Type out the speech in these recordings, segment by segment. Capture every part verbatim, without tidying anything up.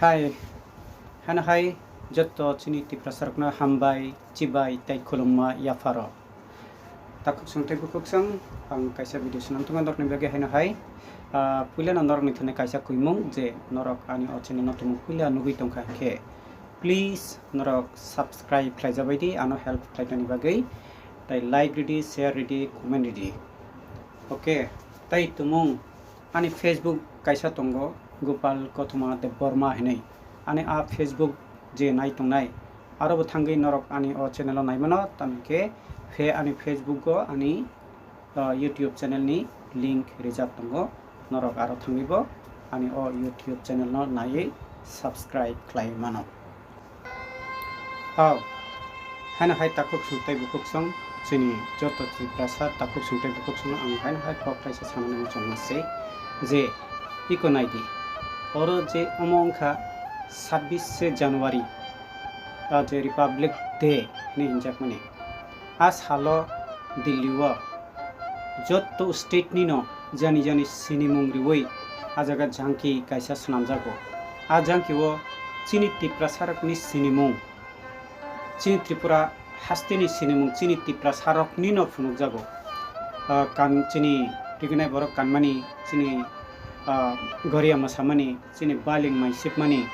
Hai, hano hai jotto chini Tiprasarokno hambai, chibai tei khulumma yapharo. Takhuk song tei bukhuk song, ang kaisa video swnam tongo norokni bagwi haino hai. Ah, puilano norokni thani kaisa kuimung je norok ani o channel no tumung puila nugwi tongkha khe, please norok subscribe khlaijabai di, ano help khlainani bagwi. Tai like ridi, share ridi, comment ridi. Okay, tai tumung ani Facebook kaisa tongo, Gopal Kothoma Debbarma hinwi. Ani a Facebook je nai tongnai, aro bo thangwi norok ani o channel o nai mano, tamni khe phe ani Facebook o ani, ah, YouTube channel ni link rijak tongo. Norok aro thangwi bo ani o YouTube channel no naiwi subscribe khlai mano. Hao, haino hai takhuk song tei bukhuk song, chini joto Tiprasa takhuk song tei bukhuk song ang haino hai kok kaisa samani muchungma se je iko nai di. Oro je omo wngkha sabbish se January, ah, je Republic Day hinwi hinjakmani. A salo Delhi o jotto state nino jani jani sinimung riwi a jaga jangki kaisa swnamjago. A jangki o chini Tiprasarokni sinimung, chini Tripura hasteni sinimung chini Tiprasaroknino phunukjago. Ah, kan-, chini rignai borok kanmani, chini, ah, goria mwsamani, chini bailing mai sipmani.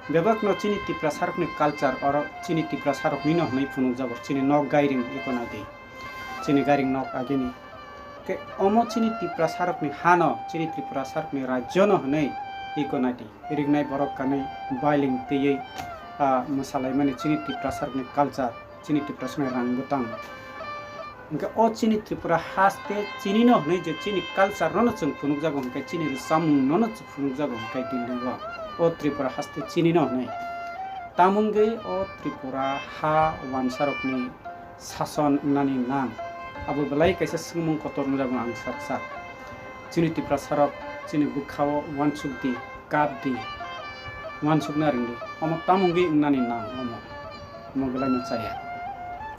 Bebakno chini Tiprasarokni culture oro chini Tiprasaroknino hwnwi phunukjago, chini nok gairing iko nai di. Chini gairing nok agini. Khe omo chini Tiprasarokni hano, chini Tiprasarokni rajyono hwnwi iko nai di. Rignai borok kanwi bailing twiwi, ah, mwsalaimani chini Tiprasarokni culture, chini Tiprasarokni rang bwtang. Hwnkhe o chini Tripura haste chinino hwnwi je chini culture nono chwng phunukjago hwnkhe chini rwchapmung nono phunukjago hwnkhe Delhi o, o Tripura haste chinino hwnwi. Tamungwi o Tripura ha wansarokni sason wngnani nang. Abo belai kaisa swngmung kotor wngjago ang sak sak. Chini Tiprasarok chini bwkhao uansuk di, kap di, uansukna ring di. Omo tamungwi wngnani nang omo. Omo belaino chaya.